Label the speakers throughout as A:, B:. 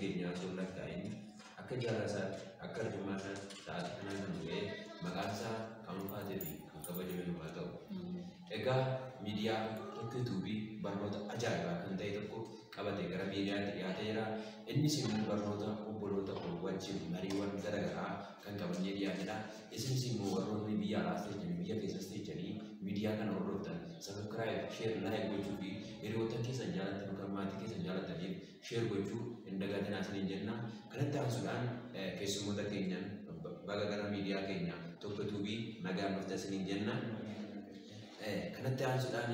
A: keenya osoo hin lakkaa'in akka jaarraa isaatti akka arjummaa isaatti sa'aatii kanaan kan nu ga'e maqaan isaa kan ulfaatee fi kan kabajame nu haa ta'u. Egaa miidiyaa Tokkee Tuubii barnoota ajaa'ibaa kan ta'e tokko qabatee gara miidiyaatti dhiyaatee jira. Innis immoo barnoota obboloota koo wajjin mariiwwan garaagaraa kan qabannee dhiyaatedha. Isinis immoo warroonni biyya alaas ta'anii biyya keessas ta'anii miidiyaa kana hordoftan subscribe, share, like gochuu fi hiriyoota keessan jaallattan yookaan maatii keessan jaallattaniif share gochuu hin dagatinaa isiniin jenna. Kanatti aansuudhaan keessummoota keenyaan baga gara miidiyaa keenya Tokkee Tuubii nagaan dhuftan isiniin jenna. Kanatti aansuudhaan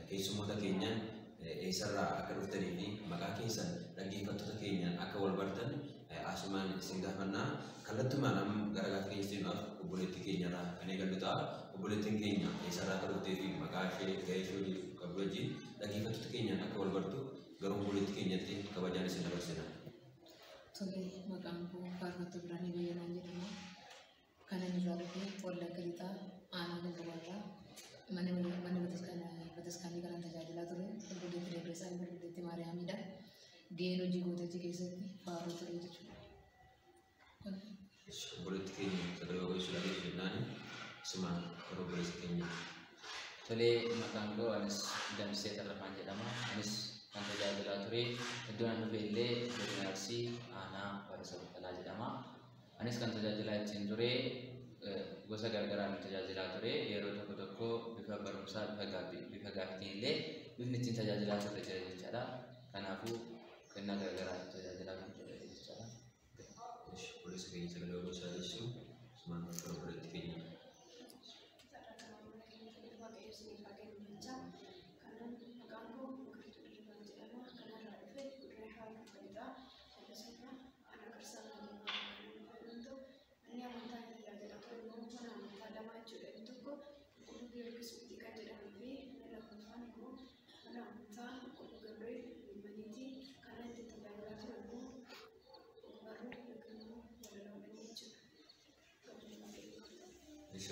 A: keessummoota keenyaan eessarraa akka dhuftanii fi maqaa keessan dhaggeeffattoota keenyaan akka wal bartan asumaan isin gaafannaa. Kallattumaan amma gara gaaffii keenya seenuudhaaf obboleettii keenyarraa kan eegallu ta'a. Obboleettiin keenya eessarraa akka dhuftee fi maqaa ishee gahee ishee hojii qabdu wajjin dhaggeeffattoota keenyaan akka wal bartu garuu obboleettii keenyatti kabajaan isin dabarsina.
B: Tole, maqaan koo Faarfattuu Biraanee Bayyanaan jedhama. Kanan irraa dhufe Wallagga Lixaa aanaa Gilgabaarraa mana bataskaanii kanan tajaajilaa ture Qulqulleettii Dabresaa Qulqulleettii Maariyaamidha. Gaheen hojii gootichi keessatti faaruu ture jechuudha.
A: Obboleettii keenya sagalee Waaqayyoo dhageessu jennaan isuma gara obboleessa keenya.
C: Tolee, maqaan koo anis Damsee Tarrafaan jedhama. Anis kan tajaajilaa ture iddoon ani dhufe illee godina Arsii aanaa Barasa Baqqalaa jedhama. Anis kan tajaajilaa ittiin ture gosa garaagaraan tajaajilaa ture. Yeroo tokko tokko bifa barumsaa bifa gaaffiitiin illee bifni ittiin tajaajilaa ture jira jechaadha. Kanaafuu kennaa garaagaraan tajaajilaa kan ture jechaadha.
A: Obboleessa keenya sagalee Waaqayyoo dhageessu isuma gara obboleettii keenya.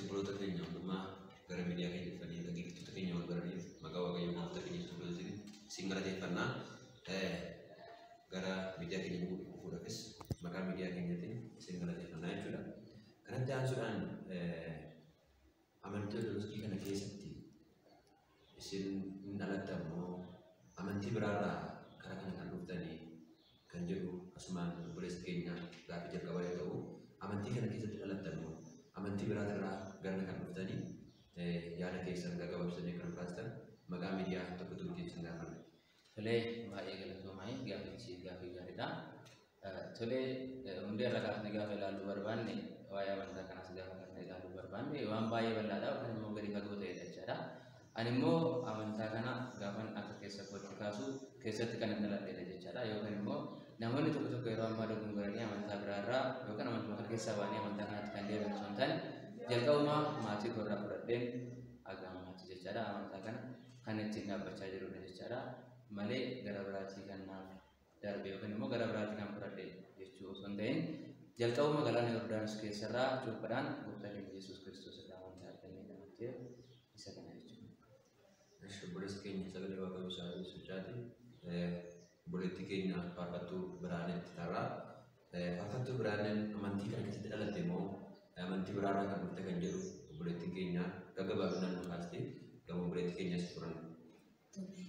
A: Obboloota keenya hundumaa gara miidiyaa keenya dhufanii dhaggeeffattoota keenya wal baraniif maqaa Waaqayyoo gooftaa keenya Yesuus Kiristoosiin isin galateeffannaa. Gara miidiyaa keenya dhufuudhaafis maqaa miidiyaa keenyaatiin isin galateeffannaa jechuudha. Kanatti aansuudhaan amantii Ortodoksii kana keessatti isin hin dhalattan moo amantii biraarraa karaa kana kan dhuftanii kan jedhu asumaan obboleessa keenya gaaffii jalqabaa yoo ta'u, amantii kana keessatti dhalattan moo amantii biraatirraa gara kan dhuftanii yaada keessan gaggabaabsanii kan kaastan maqaa miidiyaa Tokkee Tuubiitiin isin gaafanna.
C: Tolee, baay'ee galatoomaa, gaaffichi gaaffii gaariidha. Tolee, hundee irra kaasnee gaafa ilaaluu barbaanne waa'ee amantaa kanaas gaafa kaasnee ilaaluu barbaanne waan baay'ee bal'aadha yookaan immoo gadi fagoo ta'edha jechaadha. Ani immoo amantaa kana gaafan akka keessa kootti kaasu keessatti kan hin dhaladheedha jechaadha. Yookaan immoo namoonni tokko tokko yeroo ammaa dogongoranii amantaa biraarraa yookaan amantuma kana keessaa ba'anii amantaa kanatti kan deebi'an osoo hin taane jalqabumaa maatii koorraa fudhadheen haga ammaatti jechaadha. Amantaa kana kan ittiin dhaabbachaa jirudha jechaadha. Malee gara biraatii kan naaf darbe yookaan immoo gara biraatii kan fudhadhe jechuu osoo hin ta'in jalqabuma galaana Yordaanos keessarraa cuuphaadhaan gooftaa keenya Yesuus Kiristoos irraa wanta argannedha waan ta'eef isa kana jechuudha.
A: Obboleessa keenya sagalee Waaqayyoo isaa sochaati. Obboleettii keenya Faarfattuu Biraanetti tarraa. Faarfattuu Biraaneen amantii kana keessatti dhalatte moo amantii biraarraa kan dhufte kan jedhu obboleettiin keenya gaggabaabinaan nu kaasti. Gama obboleettii keenyas turan.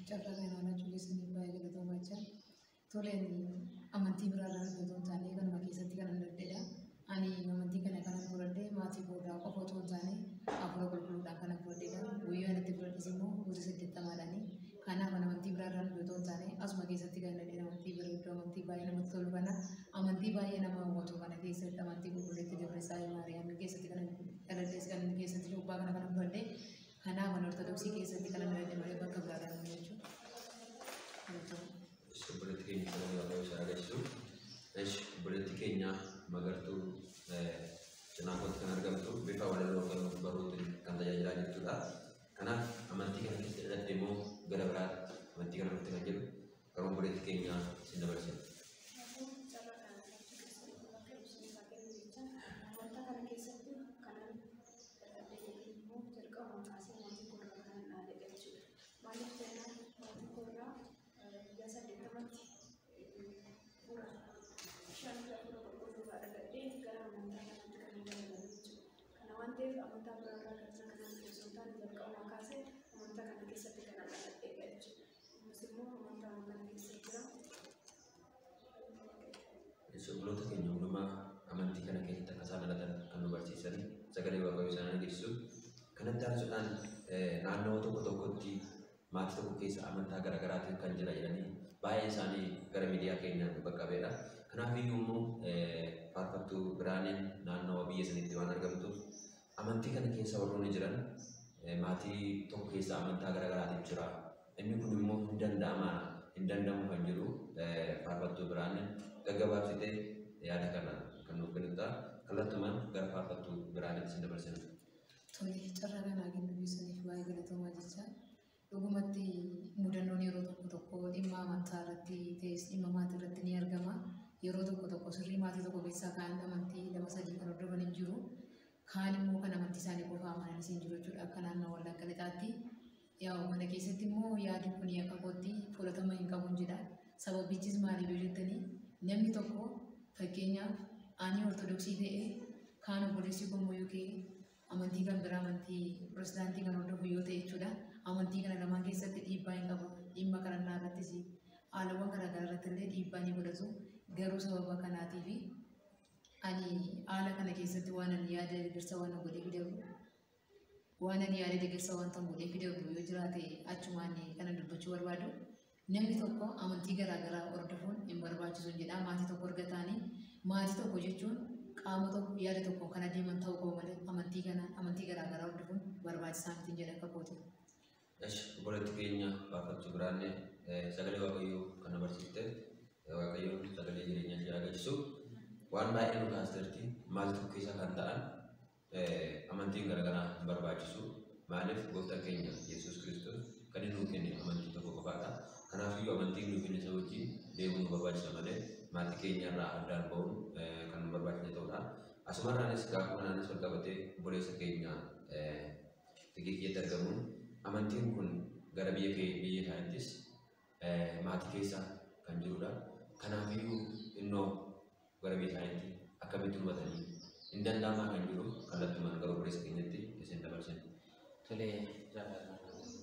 B: Carraa kana argachuu keessaniif baay'ee galatoomaa jira. Toleen, amantii biraarraa dhufe otoo hin taane kanuma keessatti kan dhaladheedha. Ani amantii kana kanan fudhadhe maatii koorraa qofa otoo hin taane hafuura qulqulluudhaan kanan fudhadheedha. Guyyaan itti fudhadhes immoo gosa 80dhaani. Kanaaf ani amantii biraarraa dhufe otoo hin taane asuma keessatti kan dhaladhe amantii bareedduu, amantii baay'ee namatti tolu kana, amantii baay'ee nama hawwatu kana keessatti, amantii Qulqulleettii Dabresaa Maariyaam keessatti kan dhaladhes, kan keessatti cuuphaa kana kanan fudhadhe. Kanaaf ani Ortodoksii keessatti kanan dhaladhe malee bakka biraarraa dhufe jechuudha.
A: Obboleettii keenya sagalee Waaqayyoo isaa dhageessisu. Obboleettii keenya Magartuu cinaa kootti kan argamtu bifa walaloo kan barruutiin kan tajaajilaa jirtudha. Kanaaf amantii kana keessatti dhalatte immoo gara biraatti amantii kana dhufte kan jedhu gara obboleettii keenya isin dabarsina.
D: Amantaa kana keessatti kanan dhaladhe yookiin immoo jalqabuma kaasee maatii koorraa kanan dhaaledha jechuudha. Maaliif jennaan maatii koorraa guyyaa 80tti fuula ta'eef amantaa biraarraa kan isa kanaan osoo hin taane jalqabumaa kaasee amantaa kana keessatti kan dhaladheedha jechuudha. Innis immoo amantaa kana keessa jira.
A: Obboloota keenya hundumaa amantii kana keessatti akka isaan dhalatan kan nu barsiisan sagalee Waaqayyoo isaan dhageessisu. Kanatti aansuudhaan naannoo tokko tokkotti maatii tokko keessa amantaa garaagaraatiin kan jira jedhanii baay'ee isaanii gara miidiyaa keenyaan nu qaqqabeedha. Kanaaf iyyuu immoo faarfattuu Biraaneen naannoo biyya sanitti waan argamtuuf amantii kana keessa warroonni jiran maatii tokko keessa amantaa garaagaraatiin jira. Inni kun immoo hin danda'amaa hin danda'amu kan jiru faarfattuu Biraaneen gaggabaabsitee yaada kana kan nuuf kennitu ta'a. Kallattumaan gara faarfattuu Biraaneetti isin dabarsina.
B: Tole, carraa kanaa kennuu keessaniif baay'ee galatoomaa jecha. Dhugumatti mudannoon yeroo tokko tokko dhimma amantaa irratti ta'es dhimma maatii irratti ni argama. Yeroo tokko tokko sirrii maatii tokko keessaa kaan amantii lama sadii kan hordofan hin jiru. Kaan immoo kan amantii isaanii qofa amananis hin jiru jechuudha. Akka naannoo Wallagga Lixaatti. Yaa mana keessatti immoo yaadi kun akka kootti fudhatama hin qabu jedha. Sababichis maaliif yoo jettanii namni tokko fakkeenyaaf ani Ortodoksii ta'ee kaan obboleessi koo immoo yookiin amantii kan biraa amantii pirootestaantii kan hordofu yoo ta'e jechuudha. Amantii kana lamaan keessatti dhiibbaa hin qabu. Dhimma kadhannaa irrattis haalawwan garaagaraa irratti illee dhiibbaa ni godhatu. Garuu sababa kanaatiif ani haala kana keessatti waan ani yaada deeggarsa waan godhee fidamu waan ani yaada deeggarsa waan ta'u godhee fidamu yoo jiraate achumaan kana dubbachuu barbaadu. Namni tokko amantii garaagaraa hordofuun hin barbaachisu jedha. Maatii tokko argataanii maatii tokko jechuun qaama tokko yaada tokko kan adeeman ta'uu qabu malee amantii kana amantii garaagaraa hordofuun barbaachisaa miti jedha akka kooti.
A: Esh, obboleetti keenya faarfattuu Biraanee sagalee Waaqayyoo kan nu barsiifte Waaqayyoon sagalee jireenyaa ishee agarsiisu waan baay'ee nu kaasteerti. Maatii tokko keessa kan ta'an amantiin garaagaraa hin barbaachisu. Maaliif gooftaan keenya Yesuus Kiristoos kan inni nuu kenne amantii tokko qofaadha. Kanaafiyyuu amantiin nuu kenne isa wajjin deemuu nu barbaachisa malee maatii keenya irraa addaan ba'uun kan nu barbaachise ta'udha. Asumarraanis gaafa kanaanis wal qabatee obboleessa keenya Tigee keessatti argamuun amantiin kun gara biyya biyya isaaniittis maatii keessa kan jirudha. Kanaafiyyuu innoo gara biyya isaaniitti akkamitti hubatanii hin danda'amaa kan jiru kallattumaan gara obboleessa keenyatti isin dabarsina.
C: Tole,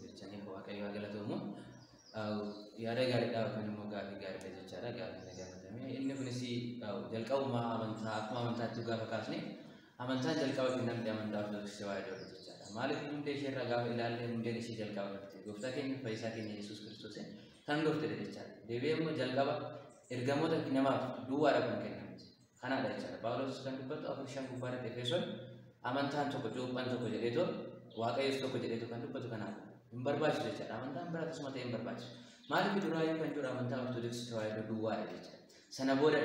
C: jechanii Waaqayyo haa galatoomu. Yaada gaariidha yookaan immoo gaaffii gaariidha jechaadha. Gaaffii na gaafatame. Inni kunis jalqabumaa amantaa akkuma amantaatti gaafa kaasne amantaan jalqaba kennamte amantaa Ortodoksii Tawaahidoo jechaadha. Maaliif hundee ishee irraa gaafa ilaalle hundeen ishee jalqaba dhufte. Gooftaa keenya Fayyisaa keenya Yesuus Kiristoos kan dhuftedha jechaadha. Deebi'ee immoo jalqaba ergamoota namaaf duwwaadha kan kennamte. Kanaadha jechaadha. Phaawulos kan dubbatu 4:5 gubbaarratti Efesoon amantaan tokko cuuphaan tokko jedheetoo Waaqayyoos tokko jedheetoo kan dubbatu kanaadha. Hin barbaachisu jechaadha. Amantaan biraa akkasuma ta'e hin barbaachisu. Maaliif duraayyuu kan jiru amantaa Ortodoksii Tawaahidoo duwwaadha jechaadha. Sana booda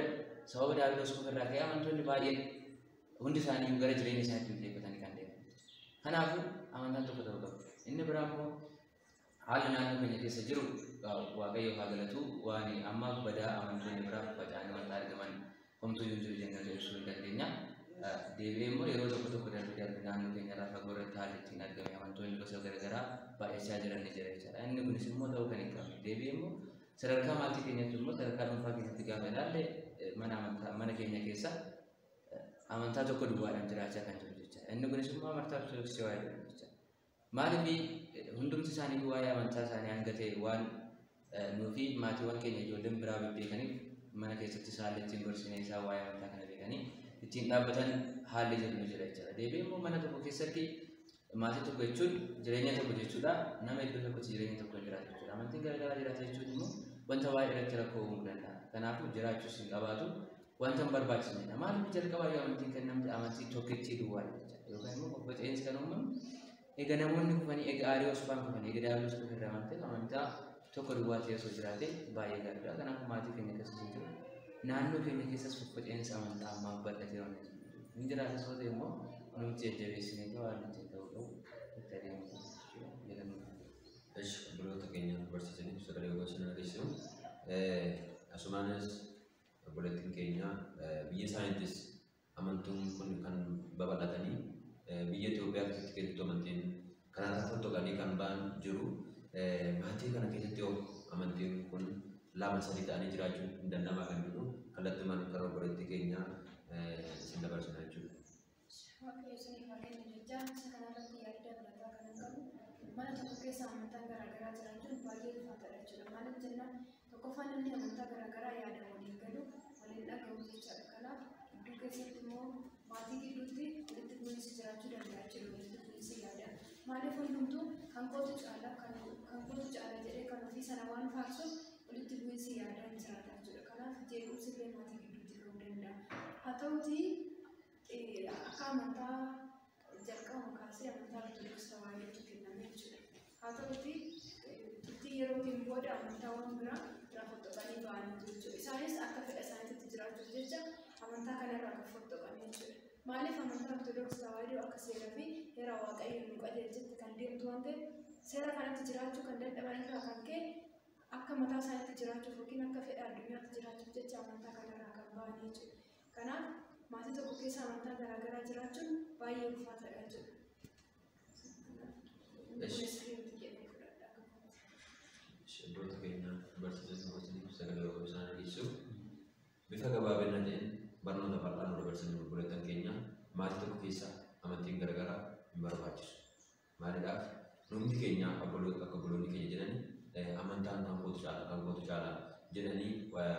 C: sababa Daawiloos ofirraa ka'ee amantoonni baay'een hundi isaanii gara jireenya isaaniitti xiyyeeffatanii kan deeman jechuudha. Kanaafuu amantaan tokko ta'uu qaba. Inni biraa immoo haalli naannoo keenya keessa jiru Waaqayyo haa galatu waan ammaaf badaa amantoonni biraa faca'anii wanta argaman homtuu hin jiru jennee ibsuu hin dandeenya. Deebi'ee immoo yeroo tokko tokko darbee darbee naannoo keenya irraa fagoo irratti haalli ittiin argame amantoonni gosa garaagaraa baay'achaa jiran ni jira jechaadha. Inni kunis immoo ta'uu kan hin qabne. Deebi'ee immoo sadarkaa maatii keenyatti immoo sadarkaa dhuunfaa keenyatti gaafa ilaalle mana amantaa mana keenya keessa amantaa tokko duwwaadhaan jiraachaa kan jiru jechaadha. Inni kunis immoo amantaa Ortodoksii Tawaahidoo jechaadha. Maaliif hundumti isaanii waa'ee amantaa isaanii hanga ta'e waan nuufi maatiiwwan keenya ijoolleen biraa bebbeekaniif mana keessatti haalli ittiin gorsinee isaan waa'ee amantaa kana beekanii ittiin dhaabbatan haalli jiru ni jira jechaadha. Deebi'ee immoo mana tokko keessatti maatii tokko jechuun jireenya tokko jechuudha. Nama iddoo tokkotti jireenya tokko jiraatu jechuudha. Amantiin garaagaraa jiraata jechuun immoo wanta baay'ee irratti rakkoo uumuu danda'a. Kanaafuu jiraachuus hin qabaatu wanta hin barbaachisnedha. Maaliif jalqabaa yoo amantiin kennamte amantii tokkittii duwwaadha jechaadha. Yookaan immoo qophooxeensi kan uumamu egaa namoonni kufanii egaa Aariyoos faan kufanii egaa Daawiloos kufanii waan ta'eef amantaa tokko duwwaa ta'e osoo jiraate baay'ee gaariidha. Kanaafuu maatii keenya keessas hin jiru. Naannoo keenya keessas qophooxeensi amantaa ammaaf bal'atee waan jiru. Hin jiraate soo ta'e immoo nuti jajjabeessinee waan nuti ta'uu qabu itti adeemuu jechuudha. Jedhamu.
A: Esh, obboloota keenya barsiisaniif sagalee gosa nama geessisu. Asumaanis obboleettiin keenya biyya isaaniittis amantuun kun kan babal'atanii biyya Itoophiyaa keessatti keessattuu amantiin kanarraa fottoqanii kan ba'an jiru. Maatii kana keessatti yoo amantiin kun lama sadii ta'anii jiraachuun hin danda'amaa kan jiru kallattumaan karaa obboleettii keenya isin dabarsina jechuudha.
D: Waaqayyo isiniif haa kennu. Jecha isa kanarratti yaada dabalataa kan qabu mana tokko keessa amantaan garaagaraa jiraachuun baay'ee ulfaataadha jechuudha. Maaliif jennaan tokkoffaan namni amantaa garaagaraa yaada waliin galu waliin dhaga'u jechaadha. Kanaaf gidduu keessatti immoo maatii gidduutti walitti bu'iinsi jiraachuu danda'a jechuudha. Walitti bu'iinsi yaada. Maaliif hundumtuu kan kootu caala kan kootu caala jedhee kan ofii sana waan faarsuuf walitti bu'iinsi yaadaa hin jiraata jechuudha. Kanaaf jeequmsi illee maatii gidduutti ka'uu danda'a. Haa ta'utii akka amantaa jalqabuma kaasee amantaa Ortodoksii Tawaahidootu kenname jechuudha. Haa ta'utii turtii yerootiin booda amantaawwan biraa irraa fottoqanii ba'anii jechuudha. Isaanis akka fedha isaaniitti jiraachuuf jecha amantaa kanarraa kan fottoqan jechuudha. Maaliif amantaa Ortodoksii Tawaahidoo akka seeraa fi heera Waaqayyoon nu qajeelchetti kan deemtu waan ta'eef seera kanatti jiraachuu kan dadhaban irraa kan ka'e akka mataa isaaniitti jiraachuuf yookiin akka fedha addunyaatti jiraachuuf jecha amantaa kanarraa kan ba'an jechuudha. Kanaaf maatii tokko keessa amantaa garaagaraa jiraachuun baay'ee ulfaataadha jechuudha. Kunis sirriitti jedhee fudhadha.
A: Obboloota keenya barsiisanii gorsaniif sagalee waaqayyoo isaan dhageessisu. Bifa gabaabina ta'een barnoota bal'aa nu dabarsanii obboleettan keenya maatii tokko keessa amantiin garaagaraa hin barbaachisu. Maaliidhaaf nuti keenya akka obboloonni keenya jedhan amantaan kan kootu caala kan kootu caala jedhanii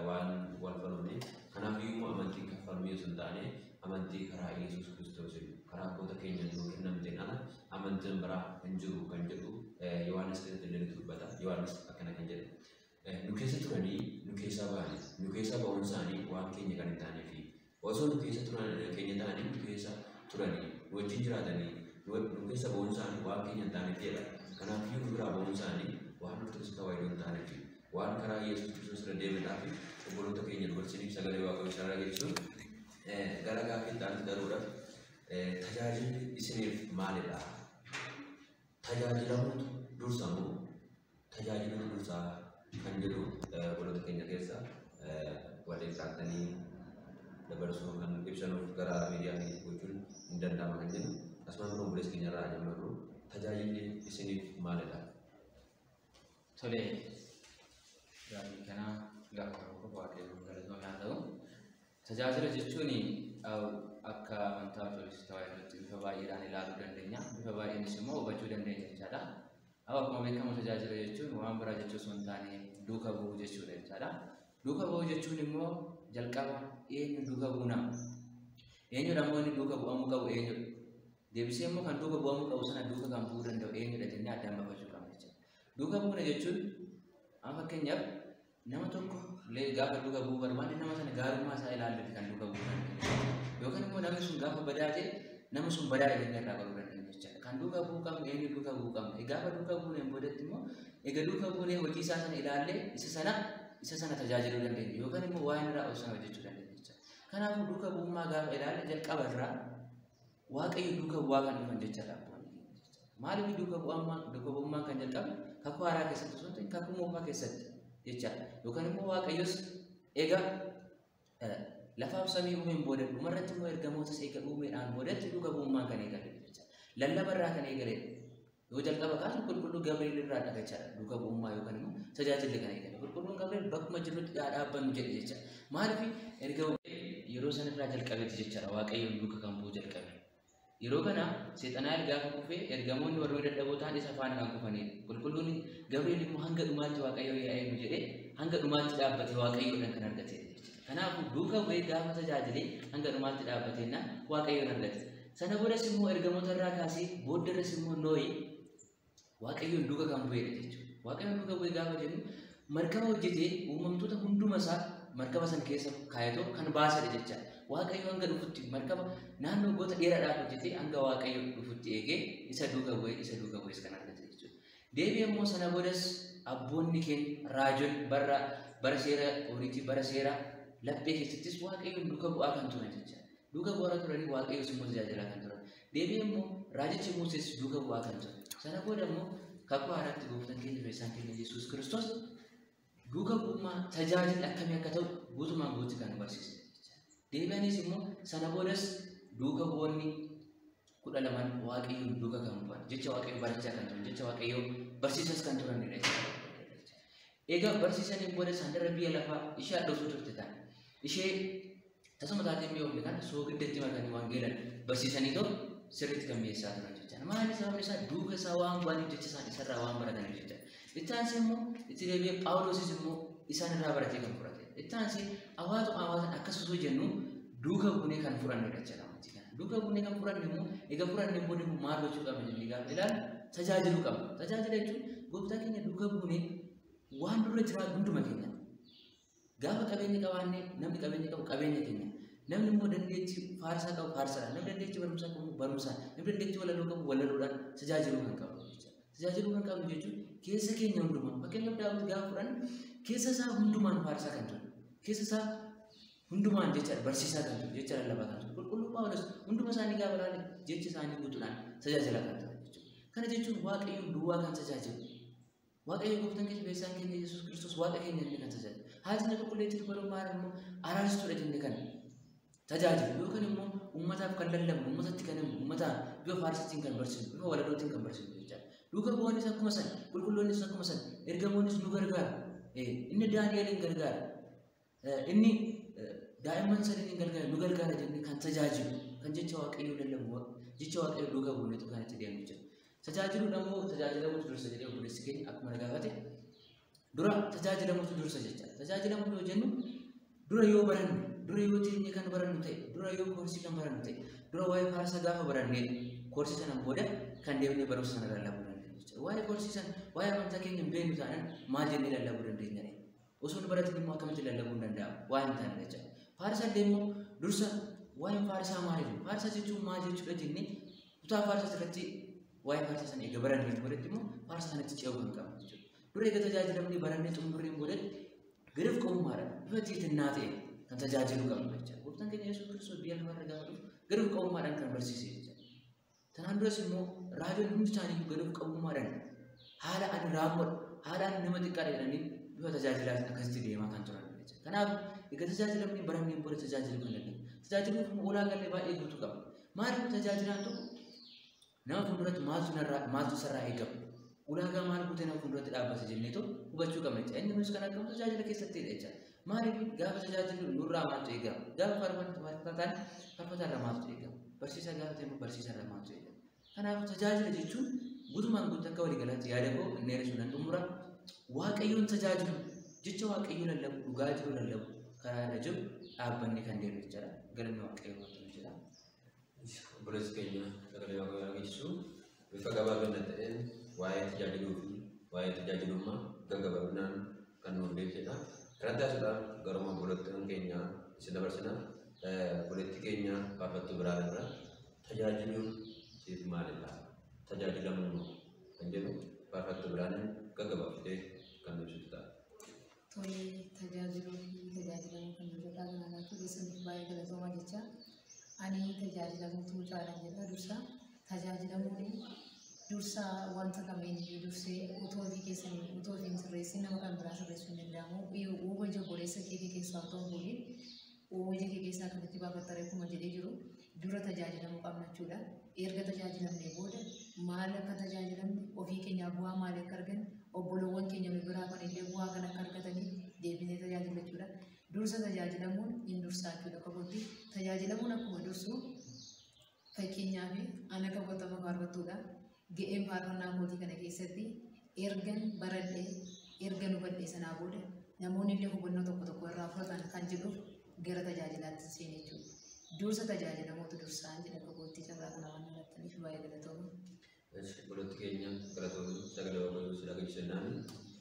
A: waan wal falmne kanaaf iyyuu amantiin kan falmee osoo hin taane amantii karaa Yesuus Kiristoosiin karaa abboota keenya nuu kennamteen ala amantiin biraa hin jiru kan jedhu Yohaannis keessatti illee ni dubbata. Yohaannis akkana kan jedhu. Nu keessa turanii nu keessaa ba'anii nu keessaa ba'uun isaanii waan keenya kan hin taanee fi osoo nu keessa turan keenya ta'anii nu keessa turanii nu wajjin jiraatanii nu keessa ba'uun isaanii waan keenya hin taaneef jedha. Kanaaf iyyuu nu biraa ba'uun isaanii waan Ortodoksii Tawaahidoo hin taaneef waan karaa Yesuus Kiristoos irra deemuudhaaf obboloota keenya dubarsiiniif sagalee waaqayyoo isaan dhageessisuun gara gaaffii itti aanutti darbuudhaaf tajaajilli isiniif maalidha? Tajaajilamuutu dursa moo tajaajiluutu dursaa kan jedhu obboloota keenya keessa waliin dhaabatanii dabarsuu kan ibsanuuf gara miidiyaa keenyatti gochuun hin danda'ama kan jennu asumaan kun obboleessa keenya irraa jalqabnu tajaajilli isiniif maalidha?
C: Tole, gaaffii kana gaafa tokko waaqayyoon galatoomee haa ta'u. Tajaajila jechuun akka amantaa Ortodoksii Tawaahidootti bifa baay'eedhaan ilaaluu dandeenya. Bifa baay'eenis immoo hubachuu dandeenya jechaadha. Akkuma beekamu tajaajila jechuun waan biraa jechuu osoo hin taane duuka bu'uu jechuudha jechaadha. Duuka bu'uu jechuun immoo jalqaba eenyu duuka buuna? Eenyudha immoo inni duuka bu'amuu qabu eenyudha? Deebisee immoo kan duuka bu'amuu qabu sana duuka kan bu'uu danda'u eenyudha jennee addaan baafachuu qabna jechuudha. Duuka bu'uuna jechuun amma fakkeenyaaf nama tokko gaafa duuka bu'uu barbaanne nama sana gaarummaa isaa ilaalluuti kan duuka bu'uu dandeenyu. Yookaan immoo namni sun gaafa badaa ta'e nama sun badaa jennee irraa baruu dandeenya jechuudha. Kan duuka bu'uu qabnu eenyu duuka bu'uu qabna? Gaafa duuka buuneen boodatti immoo egaa duuka buunee hojii isaa sana ilaallee isa sana tajaajiluu dandeenya yookaan immoo waan irraa of sana hojjechuu dandeenya jechuudha. Kanaafuu duuka bu'ummaa gaafa ilaalle jalqaba irraa Waaqayyo duuka bu'aa kan dhufan jechaadha. Maaliif duuka bu'ummaan kan jalqabe kakuu haaraa keessatti osoo hin ta'in kakuu moofaa keessatti jechaadha. Yookaan immoo Waaqayyos egaa lafaaf samii uumeen booda dhumarratti immoo ergamootas eega uumeedhaan boodatti duuka bu'ummaan kan eegale jechaadha. Lallaba irraa kan eegaledha. Yoo jalqaba kaasu qulqulluu Gabriel irraa dha jechaadha. Duuka bu'ummaa yookaan immoo tajaajilli kan eegale. Qulqulluun Gabriel bakkuma jirrutti dhaabbannu jedhe jechaadha. Maaliif erga yeroo san irraa jalqabeeti jechaadha Waaqayyoon duuka kan bu'u jalqabe. Yeroo kana Seexanaayil gaafa kufee ergamoonni warroonni dadhaboo ta'an isa faana kan kufanidha. Qulqulluun Gabriel immoo hanga dhumaatti Waaqayyo yaa eenyu jedhee hanga dhumaatti dhaabbate Waaqayyoodhaan kan argatedha jechuudha. Kanaafuu duuka bu'ee gaafa tajaajilee hanga dhumaatti dhaabbateenna Waaqayyoon argate. Sana boodas immoo ergamoota irraa kaasee booddarras immoo Noohi Waaqayyoon duuka kan bu'edha jechuudha. Waaqayyoon duuka bu'ee gaafa jennu markaba hojjetee uumamtoota hunduma isaa markaba sana keessa kaayatoo kan baasedha jechaadha. Waaqayyo hanga dhufutti markaba naannoo goota dheeraadhaaf hojjetee hanga Waaqayyo dhufutti eegee isa duuka bu'ee isa duuka bu'ees kan argate jechuudha. Deebi'ee immoo sana boodas abboonni keenya raajonni bara seera Ooriitii bara seera laphee keessattis Waaqayyoon duuka bu'aa kan turan jechaadha. Duuka bu'aa turanii Waaqayyoos immoo tajaajilaa kan turan. Deebi'ee immoo raajichi Musees duuka bu'aa kan ture. Sana booda immoo kakuu haaraatti gooftaan keenya fayyisaan keenya Yesuus Kiristoos duuka bu'ummaa tajaajilli akkamii akka ta'u guutumaan guutuutti kan nu barsiise. Deebi'anis immoo sana boodas duuka bu'oonni 12 Waaqayyoon duuka kan bu'an jecha Waaqayyoo barachaa kan turan jecha Waaqayyoo barsiisas kan turanidha jechuudha. Egaa barsiisaniin booda sandarra biyya lafaa ishee hadhooftuu turte taane ishee tasuma taatee mi'oofne kana soogiddatti makanii wangeelan barsiisanii too sirriitti kan mi'eessaa turan jechaadha. Maali sababni isaa duuka isaa waan bu'aniif jecha isaan isarraa waan barataniif jechaadha. Itti aansee immoo itti deebi'ee Phaawulosis immoo isaan irraa baratee kan fudhate. Itti aansee hawaasuma hawaasan akkas osoo jennu duuka buunee kan fudhannudha jechaadha amantii kana. Duuka buunee kan fudhanne immoo egaa fudhanne booda immoo maal gochuu qabna jennee gaafa ilaallu tajaajiluu qabna. Tajaajila jechuun gooftaa keenya duuka buunee waan dura jiraatu hunduma keenya. Gaafa qabeenya qabaanne namni qabeenya qabu qabeenya keenya. Namni immoo dandeettii faarsaa qabu faarsaadhaan, namni dandeettii barumsaa qabu barumsaan, namni dandeettii walaloo qabu walaloodhaan tajaajiluu kan qabnu jechuudha. Tajaajiluu kan qabnu jechuun keessa keenya hundumaan fakkeenyaaf Daawit gaafa fudhanne keessa isaa hundumaan faarsaa kan ture, keessa isaa hundumaan jecha barsiisaa kan ture, jecha lallabaa kan ture. Qulqulluu Phaawulos hunduma isaanii gaafa ilaalle jecha isaanii guutuudhaan tajaajilaa kan ture jechuudha. Kana jechuun Waaqayyoon duwwaa kan tajaajilu. Waaqayyo gooftaan keenya Fayyisaan keenya Yesuus Kiristoos Waaqa keenya inni kan tajaajilu. Haati keenya qulqulleettii dubaroo Maariyaam immoo araarsituudha jennee kan tajaajilu yookaan immoo uummataaf kan lallabnu, uummatatti kan himu, uummataan bifa faarsatiin kan barsiisnu, bifa walalootiin kan barsiisnu jechaadha. Duuka bu'oonnis akkuma sana, qulqulloonnis akkuma sana, ergamoonnis nu gargaara. Inni Daani'eliin gargaara. Inni daa'imman sadiin gargaara, nu gargaara jennee kan tajaajilu, kan jecha Waaqayyoo lallabu, jecha Waaqayyoo duuka buunetu kan itti deemu jechuudha. Tajaajiluun ammoo tajaajilamuutu dursa jedhee obboleessi keenya akkuma na gaafate dura tajaajilamuutu dursa jechaadha. Tajaajilamuu yoo jennu dura yoo baranne, dura yoo teenyee kan barannu ta'e, dura yoo koorsii kan barannu ta'e, dura waa'ee faarsaa gaafa barannee koorsii sana booda kan deemnee barumsa sana lallabuu dandeenya jechuudha. Waa'ee koorsii sana, waa'ee amantaa keenya hin beeknu taanaan maal jennee lallabuu dandeenya? Osoo nu baratin immoo akkamitti lallabuu hin danda'amu? Waa hin taane jechuudha. Faarsaa illee immoo dursa waa'een faarsaa maali? Faarsaa jechuun maal jechuudha jennee kutaa faarsaa irratti waa'ee faarsaa sana eega baranneen boodatti immoo faarsaa sanatti ce'uu kan qabnu jechuudha. Dura eega tajaajilamnee barannee xumurreen boodatti gadi of qabummaadhaan bifa tiitinnaa ta'e kan tajaajiluu qabnu jechuudha. Gooftaan keenya Yesuus Kiristoos biyya lafarra gaafa dhufu gadi of qabummaadhaan kan barsiise jechuudha. Tanaan duras immoo raajoonni hundi isaanii gadi of qabummaadhaan haala ani raawwadhu, haala ani nama xiqqaadha jedhanii bifa tajaajilaatiin akkasitti deemaa kan turan jechuudha. Kanaaf egaa tajaajilamnee baranneen booda tajaajiluu kan dandeenyu. Tajaajiluuf immoo ulaagaalee baay'ee guutuu qaba. Maaliif tajaajilaan tokko nama fuulduratti maaltu sarraa eegama? Ulaagaa maal guutee nama fuulduratti dhaabbata jenneetoo hubachuu qabna jechuudha. Inni kunis kan argamu tajaajila keessattidha jechuudha. Maaliif gaafa tajaajilu nurraa maaltu eegama? Gaafa faarfataa taane faarfataarraa maaltu eegama? Barsiisaa gaafa ta'e immoo barsiisaarraa maaltu eegama? Kanaaf tajaajila jechuun guutumaan guutuu akka waliigalaatti yaada koo inni eersuu nan xumura. Waaqayyoon tajaajilu jecha Waaqayyoo lallabu, dhugaa jiru lallabu, karaa irra jiru dhaabbanni kan deemu jechuudha. Galanni Waaqayyoo waan ta'eef jedha.
A: Obboleessi keenya sagalee Waaqayyoo dhageessisu bifa gabaabina ta'een waa'ee tajaajiluu fi waa'ee tajaajilummaa gaggabaabinaan kan nuuf beeksisedha. Kanatti taasisuudhaan garuma obboleettiin keenya isin dabarsina. Obboleettii keenya faarfattuu biraa irra tajaajiluun siif maalidha? Tajaajilamuun kan jedhu faarfattuu biraan gaggabaabsitee kan ibsitu ta'a.
B: Tole tajaajiluu fi tajaajilamuu kan jedhudha kanarratti keessaniif baay'ee galatoomaa jecha. Ani tajaajilamuutu caalan jedha dursa. Tajaajilamuun dursa wanta kamiin iyyuu dursee utoo ofii keessanii utoo ofii hin sirreessin nama kan biraa sirreessuu hin danda'amu. Uuba ija obboleessa keetii keessaa otoo hin fuudhin uuba ija kee keessaa akkamitti baafatta akkuma jedhee jiru dura tajaajilamuu qabna jechuudha. Erga tajaajilamnee booda maal akka tajaajilamne ofii keenyaa bu'aa maalii akka arganne obboloowwan keenya nu biraa kan illee bu'aa kan akka argataniif deebinee tajaajila jechuudha. Dursa tajaajilamuun hin dursaa jechuudha qabootti. Tajaajilamuun akkuma dursu fakkeenyaaf ana qabatama faarfattuudha. Ga'een faarfannaa kootii kana keessatti ergan baradhee ergan hubadhee sanaa booda namoonni illee hubannoo tokko tokko irraa fudhatan kan jedhuuf gara tajaajilaatti seene jechuudha. Dursa tajaajilamuutu dursaan jedha qabootti carraa kana waan argattaniif baay'ee galatooma.
A: Obboleettii keenya galatoomii sagalee Waaqayyoo si dhageessisnaan.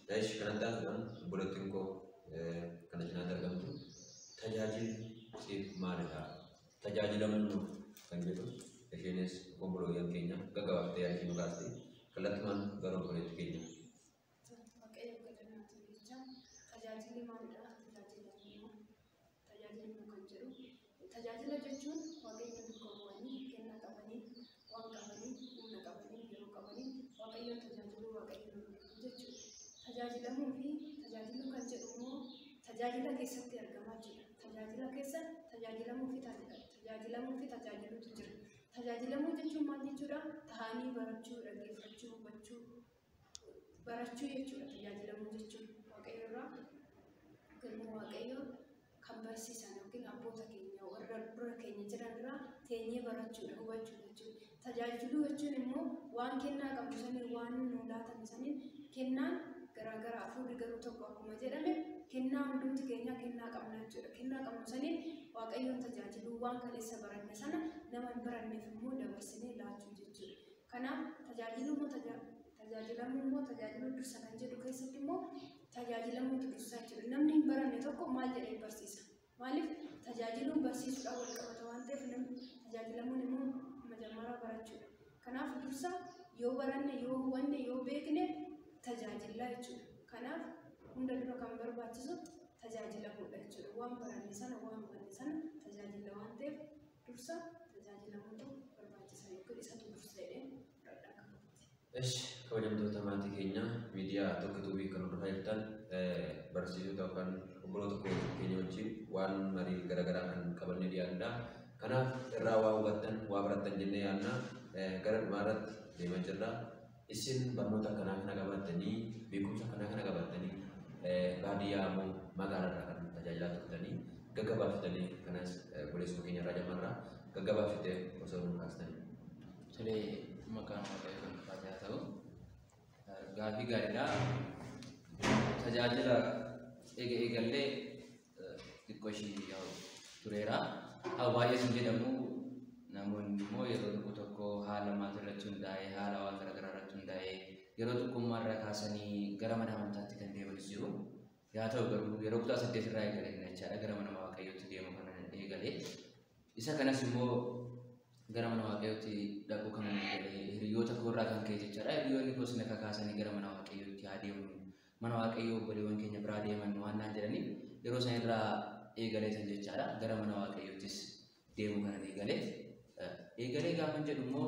A: Kanatti taasisuudhaan obboleettiin koo kana cinaatti argamtu tajaajilli siif maalidha? Tajaajilamuun kan jedhu isheenis obboleeyyan keenya gaggabaabsitee yaada ishee nu kaaste kallattumaan gara obboleettii keenya.
D: Waaqayyo galanaa jecha tajaajilli maalidha? Tajaajilamuu tajaajilamuu kan jedhu tajaajila jechuun Waaqayyoon duukaa bu'anii kennaa qabanii waan qabanii humna qabanii yeroo qabanii Waaqayyoon tajaajiluu Waaqayyoon hordofuu jechuudha. Tajaajilamuu fi tajaajiluu kan jedhu immoo tajaajila keessatti argamaa jira. Tajaajila keessa tajaajilamuu fi tajaajilamuu fi tajaajiluutu jira. Tajaajilamuu jechuun maal jechuudha? Taa'anii barachuu, dhaggeeffachuu, hubachuu, barachuu jechuudha. Tajaajilamuu jechuun Waaqayyo irraa galma Waaqayyoo kan barsiisan yookiin yookiin abboota keenya warra dura keenya jiran irraa teenyee barachuudha, hubachuudha jechuudha. Tajaajiluu jechuun immoo waan kennaa qabnu saniin, waan nu laatame saniin, kennaan garaagaraa hafuurri garuu tokko akkuma jedhame, kennaa hundumti keenya kennaa qabna jechuudha. Kennaa qabnu saniin Waaqayyoon tajaajiluu, waan kaleessa baranne sana nama hin baranneef immoo dabarsinee laachuu jechuudha. Kanaaf tajaajiluu immoo tajaajilamuu immoo tajaajiluu dursa kan jedhu keessatti immoo tajaajilamuutu dursa jechuudha. Namni hin baranne tokko maal jedhee barsiisa? Maaliif tajaajiluun barsiisuudhaan wal qabata waan ta'eef, namni tajaajilamuun immoo majammaraa barachuudha. Kanaaf dursa yoo baranne, yoo hubanne, yoo beekne tajaajillaa jechuudha. Kanaaf hunda dura kan barbaachisu tajaajilamuudha jechuudha. Waan baranne sana, waan hubanne sana tajaajila waan ta'eef, dursa tajaajilamuutu barbaachisa yookiin isatu dursa jedhee fudhadha akka kootti.
A: Esh, kabajamtoota maatii keenya miidiyaa Tokko Tuubii kan hordofaa jirtan, barsiisota yookaan obboloota keenya wajjin waan marii garaagaraa kan qabannee dhiyaannudha. Kanaaf irraa waa hubattan, waa barattan jennee yaadna. Gara dhumaarratti deemaa jirra. Isin barnoota akkanaa kana qabaattanii, beekumsa akkanaa kana qabaattanii, baadiyyaa moo magaalaarraa kan tajaajilaa turtanii? Gaggabaabsitanii kanas obboleessuma keenya irraa jamarraa gaggabaabsitee osoo nu kaastanii.
C: Tolee, maqaan Waaqayyoo kan ulfaate haa ta'u. Gaafii gaariidha. Tajaajila eegallee xiqqoo ishii yaa'u tureera. Haa baay'ees hin jedhamu, namoonni immoo yeroo tokko tokko haala maatii irratti hundaa'ee, haala waan garaagaraa irratti hundaa'ee, yeroo tokkummaa irraa kaasanii gara mana amantaatti kan deemanis jiru. Yaa ta'u garuu yeroo kutaa 8 irraa eegalee jechaadha gara mana Waaqayyootti deemu kan eegale. Isa kanas immoo gara mana Waaqayyootti dhaquu kan eegale hiriyoota koo irraa kan ka'e jechaadha. Hiriyoonni koos na kakaasanii gara mana Waaqayyootti haa deemnu, mana Waaqayyoo obboleewwan keenya biraa deeman waan naan jedhaniif, yeroo san irraa eegaleetan jechaadha gara mana Waaqayyoottis deemuu kanan eegale. Eegalee gaafan jedhu immoo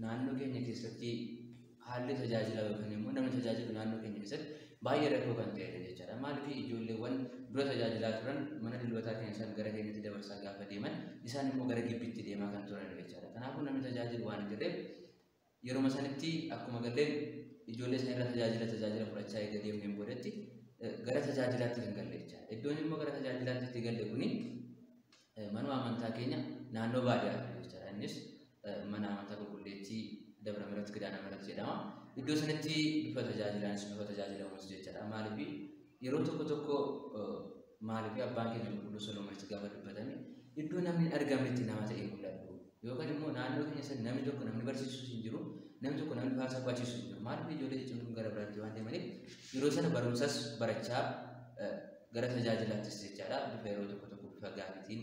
C: naannoo keenya keessatti haalli tajaajila yookaan immoo namni tajaajilu naannoo keenya keessatti baay'ee rakkoo kan ta'edha jechaadha. Maaliif ijoolleewwan dura tajaajilaa turan mana dilbataa keenya isaan gara keenyatti dabarsaa gaafa deeman, isaan immoo gara gibbiitti deemaa kan turan jechaadha. Kanaafuu namni tajaajilu waan hin jirreef, yeroo sanitti akkuma galleen ijoollee sana irra tajaajila fudhachaa eega deemneen boodatti gara tajaajilaatti kan galle jechaadha. Iddoon immoo gara tajaajilaatti itti galle kuni manuma amantaa keenya naannoo baadiyyaa jechaadha. Innis mana amantaa qulqulleettii Dabra Mirat Kidaana Mirat jedhama. Iddoo sanatti bifa tajaajilaanis bifa tajaajilamus jechaadha. Maaliif yeroo tokko tokko, maaliif abbaan keenya qulqulluu Solomoonis gaafa dubbatame, iddoo namni hin argamnetti nama ta'ee mul'atu. Yookaan immoo naannoo keenya sana namni tokko namni barsiisus hin jiru, namni tokko namni faarsaa qo'achiisus hin jiru. Maaliif ijoollee ciccimuun gara biraatti waan deemaniif, yeroo sana barumsas barachaa gara tajaajilaattis jechaadha. Bifa yeroo tokko tokko bifa gaaffiitiin,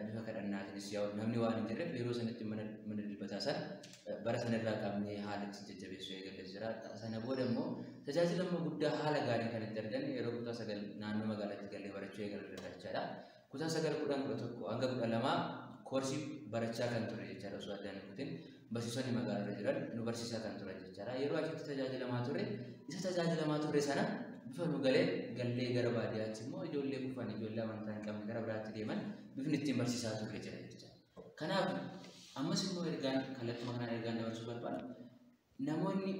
C: bifa kadhannaatiinis yaa'u namni waan hin jirreef, yeroo sanatti mana dilbataa sana bara sanarraa qabnee haala ittiin jajjabeessuu eegallee jira. Sana booda immoo tajaajila immoo guddaa haala gaariin kan itti arganne yeroo kutaa 9 naannoo magaalaatti gallee barachuu eegalle jechaadha. Kutaa 9, 10, 11 hanga 12 koorsii barachaa kan ture jechaadha, osoo addaan hin kutin barsiisonni magaalarra jiran nu barsiisaa kan turan jechaadha. Yeroo achitti tajaajilamaa ture, isa tajaajilamaa ture sana bifa nu galee gallee gara baadiyyaatti immoo ijoollee kufan, ijoollee amantaa hin qabne gara biraatti deeman bifni ittiin barsiisaa turre jira jechaadha. Kanaaf ammas immoo ergaan kallattuma kanaan ergaan dabarsuu barbaadu, namoonni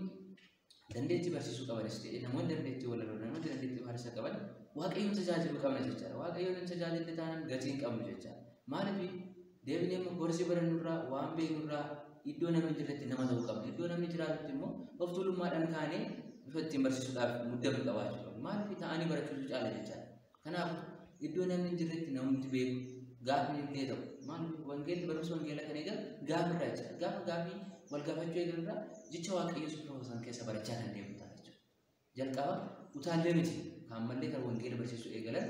C: dandeettii barsiisuu qabanis ta'e, namoonni dandeettii walaloo, namoonni dandeettii faarsaa qaban, Waaqayyoon tajaajiluu qabna jechaadha. Waaqayyoon hin tajaajille taanaan gatii hin qabnu jechaadha. Maaliif deebinee immoo koorsii barannurraa, waan beeknurraa, iddoo namni jirretti nama ta'uu qabna. Iddoo namni jiraatutti immoo of tuulummaadhaan kaanee bifa ittiin barsiisuudhaaf muddamnu qabaachuu qabna. Maaliif ta'anii barachuutu caala jechaadha. Kanaaf iddoo namni hin jirretti namni beeku gaafni illee ta'u. Maaliif wangeelli barumsa wangeelaa kan eegalu gaafirraa jechaadha. Gaafa gaafii wal gaafachuu eegalurraa jecha Waaqayyoo bifa san keessa barachaa kan deemu ta'a jechuudha. Jalqaba utaallee miti kan mallee kan wangeela barsiisuu eegalan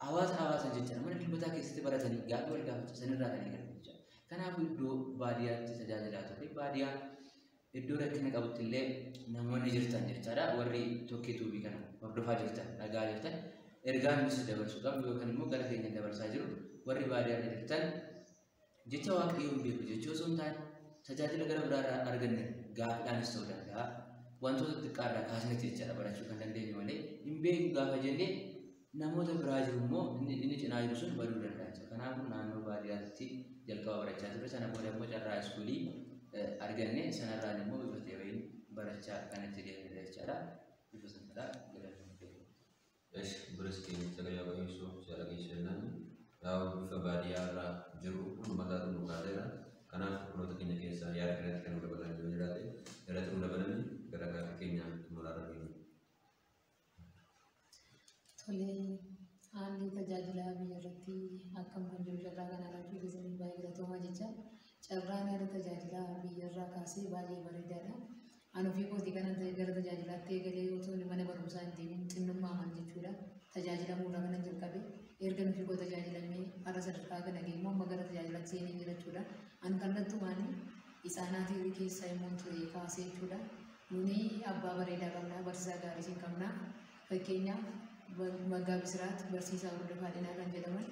C: hawaasa hawaasa jechaadha. Mana dilbataa keessatti baratanii gaafii wal gaafachuu sanirraa kan eegalan jechaadha. Kanaafuu iddoo baadiyyaatti tajaajilaa turre, baadiyyaa iddoo rakkina qabutti illee namoonni jirtan jechaadha. Warri Tokkee Tuubii kana hordofaa jirtan, dhagaa jirtan, ergaan nuti dabarsuu qabnu yookaan immoo gara keenya dabarsaa jiru, warri baadiyyaa jirtan jecha Waaqayyoon beeku jechuu osoo hin taane, tajaajila gara biraarraa arganne gaaffiidhaanis ta'uu danda'a. Wantoota xixiqqaarraa kaasnetti jechaadha barachuu kan dandeenyu malee, hin beeku gaafa jennee namoota biraa jiru immoo inni cinaa jiru sun baduu danda'a jechuudha. Kanaafuu naannoo baadiyyaatti jalqaba barachaa ture, sana booda immoo carraa iskuulii arganne, sanarraan immoo bifa ta'een barachaa kan itti deemnedha jechaadha. Bifa sanarraa gara
A: Esh, obboleessi keenya sagalee Waaqayyoo jala geessu jennaan. baadiyyaa irraa jiru hundumaa nu kaaseera. Kanaaf obboloota keenya keessaa yaada kanatti kan nu dabalan yoo jiraate irratti nu dabalanii gara gaaffii keenya xumuraarra geenya.
B: Tolee, haalli tajaajilaa biyya irratti akkam kan jiru carraa kana argachuu keessaniif baay'ee galatoomaa jecha. Carraan haala tajaajilaa biyya irraa kaasee baay'ee bareedaadha. Ani ofii kootii kana gara tajaajilaatti eegalee otoo mana barumsaa hin deemin xinnummaa aman jechuudha. Tajaajilamuurraa kanan jalqabe erga ofii koo tajaajilamee har'a sadarkaa kana ga'e immoo amma gara tajaajilaatti seenee jira jechuudha. Ani kallattumaan isaanaatii keessa immoo ture kaasee jechuudha. Nuni abbaa bareedaa qabna, barsiisaa gaarii siin qabna. Fakkeenyaaf Maggaa Bisiraat barsiisaa hordofaa dhinaa kan jedhaman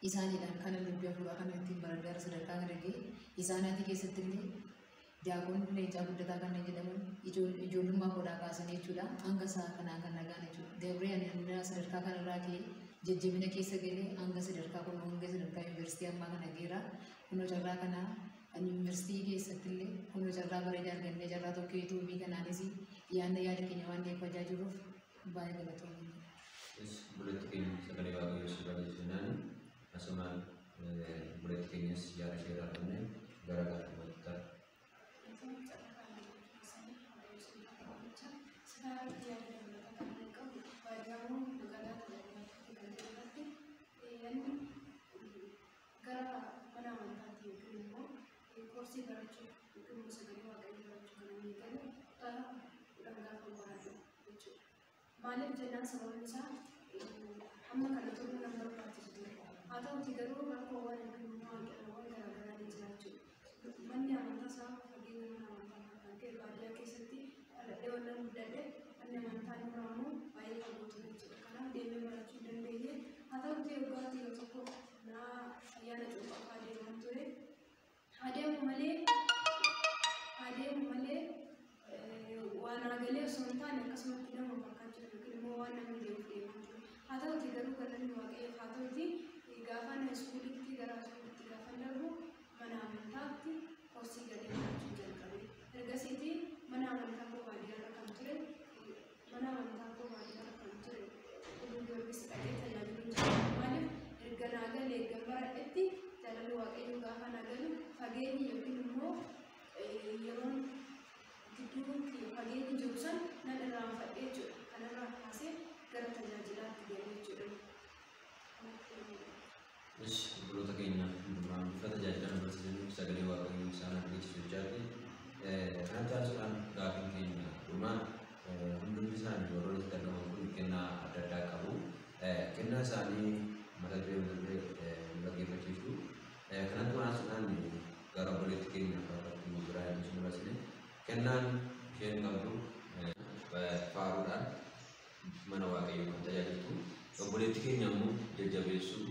B: isaaniidhaan kanan dubbii hafuuraa kana ittiin baradhee har'a sadarkaa kana ga'e. Isaanaatii keessatti illee Diyaaqoon Leencaa Guddataa kanneen jedhaman ijoollummaa koodhaa kaasanii jechuudha. Hanga isaa kanaa kan nagaan jechuudha. Dabree ani hanga sadarkaa kanarraa ka'ee jajjabina keessa galee hanga sadarkaa kun hanga sadarkaa yuunivarsiitii ammaa kana geera. Kunoo carraa kanaa ani yuunivarsiitii keessatti illee kunoo carraa bareedaa argannee carraa tokko yuutuubii kanaanis yaadna yaada keenya waan dhiyeeffachaa jirruuf baay'ee galatoomna.
A: Obboleetti keenya sagalee Waaqayyoo si barreessinaan asumaan obboleetti keenyas yaada ishee irraa qabnee gara gaaffiitti ta'a.
D: Gara mana amantaatti yookiin immoo koorsii barachuu yookiin immoo sagalee Waaqayyoo barachuu kan inni eegalu kutaa 10 gaafa baradhu jechuudha. Maaliif jennaan sababni isaa hamma kana turuu nama barbaachisu ture. Haa ta'uti garuu rakkoowwan yookiin immoo hanqinawwan garaagaraa ni jira jechuudha. Manni amantaa sababa fageenya mana amantaa irraa kan ka'e baadiyyaa keessatti dhaladhee wannan guddadhe manni amantaa nurraa immoo baay'ee fagoo ture jechuudha. Kanaaf deemee barachuu hin dandeenye. Haa ta'uti waggaatti yeroo tokko naa ayyaana cuuphaa deeman ture. Haa deemu malee waan galee osoo hin taane akkasumatti nama fakkaachuu yookiin immoo waan namni deemuuf deemaa ture. Haa ta'uti garuu galanni Waaqayyoof haa ta'uti gaafa na iskuulitti gara iskuulitti gaafa darbu mana amantaatti koorsii galee barachuu jalqabe. Ergasiiti mana amantaa koo baadiyyaarra kan ture mana amantaa koo baadiyyaarra kan ture Qulqulluu Giyoorgis dhaqee tajaajiluu jalqabe. Maaliif erga naa galee erga baradhetti jaalalli Waaqayyoo gaafa naa galu fageenyi yookiin immoo yeroon gidduu fageenyi jiru san nan irraanfadhe jechuudha. Kanarraa kaasee gara tajaajilaatti galee jechuudha.
A: Obboloota keenya hundumaa bifa tajaajila nu barsiisaniif sagalee Waaqayyoo isaan argachiisu jechaati. Kanatti aansuudhaan gaaffiin keenya dhumaa hundumti isaanii warroonni asitti argaman kun kennaa adda addaa qabu. Kennaa isaanii mata duree mata duree nu dhaggeeffachiisu. Kanatti aansuudhaan gara obboleetti keenya faarfattuu biraa hin dabarsine kennaan isheen qabdu faaruudhaan mana Waaqayyoo kan tajaajiltu. Obboleetti keenya immoo jajjabeessuu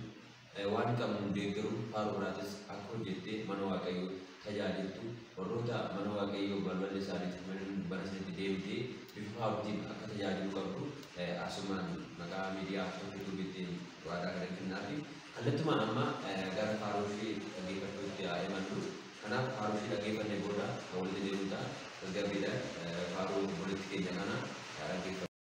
A: waan qabnu deeggaruu faaruu biraatis akka hojjettee mana Waaqayyoo tajaajiltu warroota mana Waaqayyoo balballi isaaniitti mana isaaniitti deemtee bifa faaruutiin akka tajaajilu qabdu asumaan maqaa miidiyaa tokko waadaa kana kennaafi kallattumaan amma gara faaruu ishee dhaggeeffachuutti haa imallu. Kanaaf faaruu ishee dhaggeeffannee booda kan walitti deemnu ta'a. Tasgabbiidhaan faaruu obboleetti keenya kana dhaggeeffanna.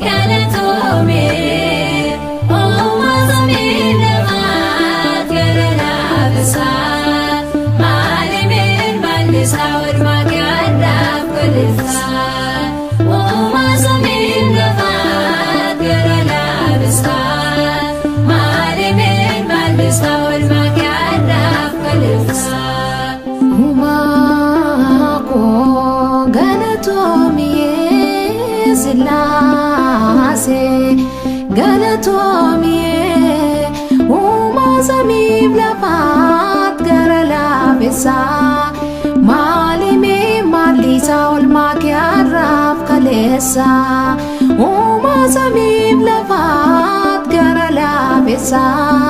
E: Galatoome, uumaa samii lafaa. maallisaa oolmaa kee har'aaf kaleessa.
B: Uumaa koo galatoomiyee Sillaasee galatoomiyee uumaa samiif lafaat gara laafessaa maalimee maallisaa oolmaa kee har'aaf kaleessa uumaa samiif lafaat gara laafessaa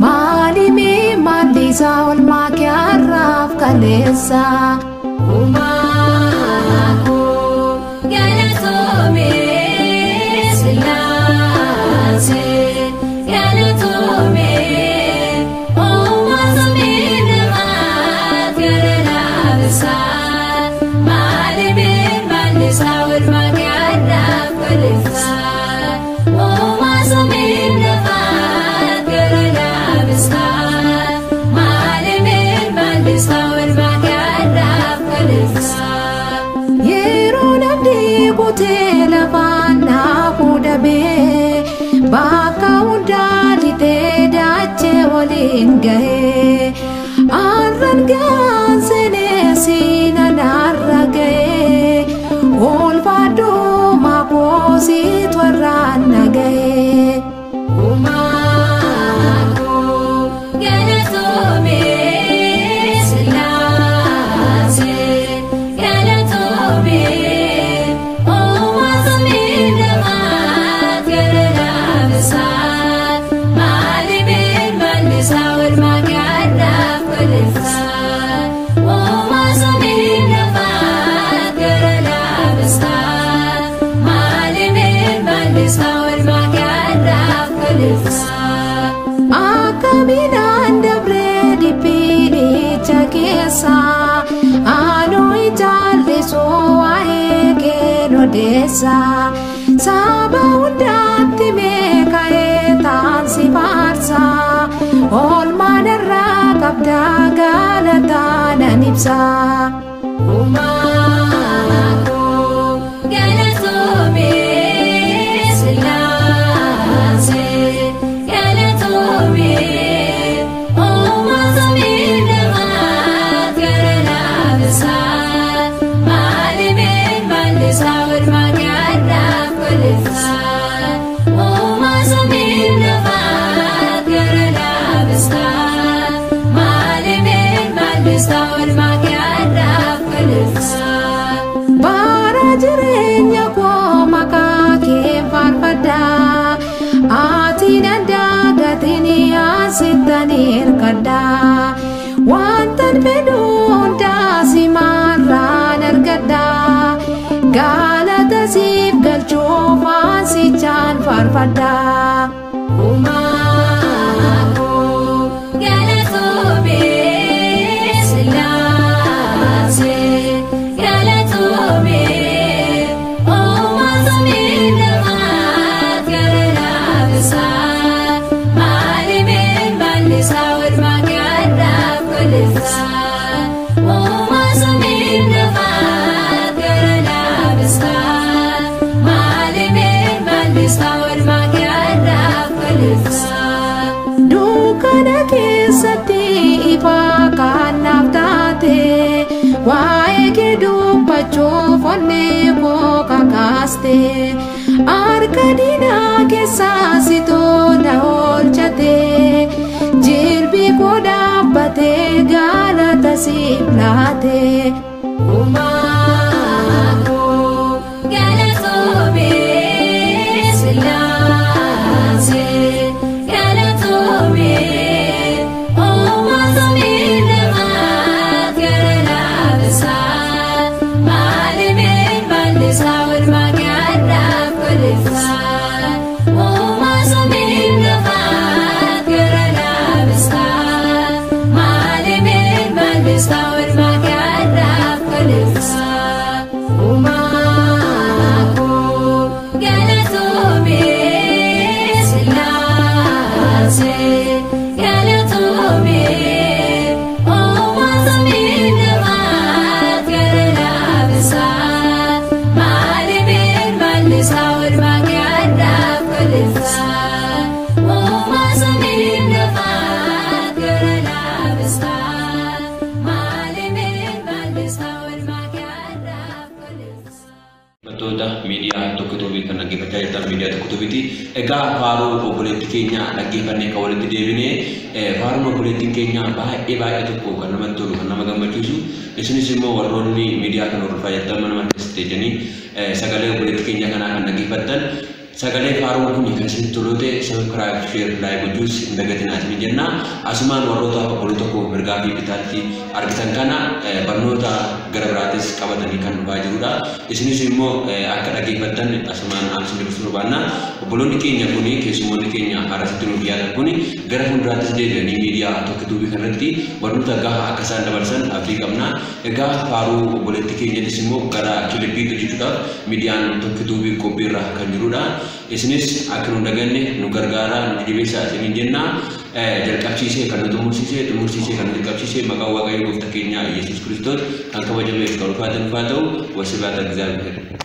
B: maalimee maallisaa oolmaa kee har'aaf kaleessa.
E: Uumaa koo galatoomee Sillaasee galatoomee uumaa samiif lafaat gara laafessaa maalimee maallisaa oolmaa kee har'aaf kaleessa uumaa samiif lafaat gara laafessaa maalimee maallisaa oolmaa kee har'aaf kaleessa.
B: Yeroo namni kutee lafaan naafuu dhabee bakka hundaa lixee dachee waliin gahee arraan gaanseenee siinaan har'a gahee oolfaadhuu makoosiitu har'aan na gahee.
E: Uumaa koo galatoomee Sillaasee galatoomee uumaa samiif lafaat gara laafessaa maalimee maallisaa oolmaa kee har'aaf kaleessa uumaa samiif lafaat gara laafessaa maalimee maallisaa oolmaa kee har'aaf kaleessa.
B: Akka midhaan dabree dhiphinicha keessa anuu ijaallisu waa'ee kee odeessa. Saba hundaatti meeqa'ee taan si faarsa oolmaan irraa qabdaa galataa nan ibsa.
E: Uumaa koo galatoomee Sillaasee galatoomee uumaa samiif lafaat gara laafessaa maalimee maallisaa oolmaa kee har'aaf kaleessa uumaa samiif lafaat gara laafessaa maalimee maallisaa oolmaa kee har'aaf kaleessa.
B: Bara jireenya koo maqaa kee faarfadha. Ati nan dagatin asittan hirkadha. Wantan fedhu hundaa simarraan argadha. Galata siif galchuuf ansichaan faarfadha.
E: Uumaa koo galatoomee Sillaasee galatoomee uumaa samiif lafaat gara laafessaa maalimee maallisaa oolmaa kee har'aaf kaleessa uumaa samiif lafaat gara laafessaa maalimee maallisaa oolmaa kee har'aaf kaleessa.
B: Dukkana keessatti ifaa kan naaf taate waa'ee kee dubbachuuf onnee koo kakaaste harka diinaa keessaa situ na oolchate jilbii koo dhaabbatee galata siif laate.
E: Uumaa koo galatoomee Sillaasee galatoomee uumaa samiif lafaat gara laafessaa maalimee maallisaa oolmaa kee har'aaf kaleessa uumaa samiif lafaat gara laafessaa maalimee maallisaa oolmaa kee har'aaf kaleessa. Uumaa koo galatoomee Sillaasee galatoomee uumaa samiif lafaat gara laafessaa maalimee maallisaa oolmaa kee har'aaf kaleessa.
A: miidiyaa Tokko Tuubiiti. Egaa faaruu obboleettii keenya dhaggeeffannee kan walitti deebinee faaruun obboleettiin keenya baay'ee baay'ee tokko kan namatti tolu kan nama gammachiisu. Isinis immoo warroonni miidiyaa kana hordofaa jirtan mana mana keessatti teessanii sagalee obboleettii keenya kanaa kan dhaggeeffattan sagalee faaruun kun kan isinitti tolu ta'e subscribe, share, like gochuus hin dagatinaa isin jenna. Asumaan warroota obboloota koo mirgaa fi bitaatti argitan kana barnoota gara biraatis qabatanii kan dhufaa jirudha. Isinis immoo akka dhaggeeffattan asumaan isin dabarsuu barbaanna. Obboloonni keenya kuni keessummoonni keenya har'asitti nuuf dhiyaatan kuni gara fuulduraattis deebi'anii miidiyaa Tokko Tuubii kanarratti barnoota gahaa akka isaan dabarsan abdii qabna. Egaa faaruu obboleettii keenyattis immoo gara kilipii hojjechuudhaaf miidiyaan Tokko Tuubii qophiirra kan jirudha. Isinis akka nu daganne nu gargaara nu jajjabeessaa isiniin jenna. Jalqabsiisee kan nu xumursiisee xumursiisee kan nu jalqabsiisee maqaan Waaqayyo gooftaa keenya Yesuus Kiristoos kan kabajameef kan ulfaate nuuf haa ta'u. Wasibhaat Egzaabiheer.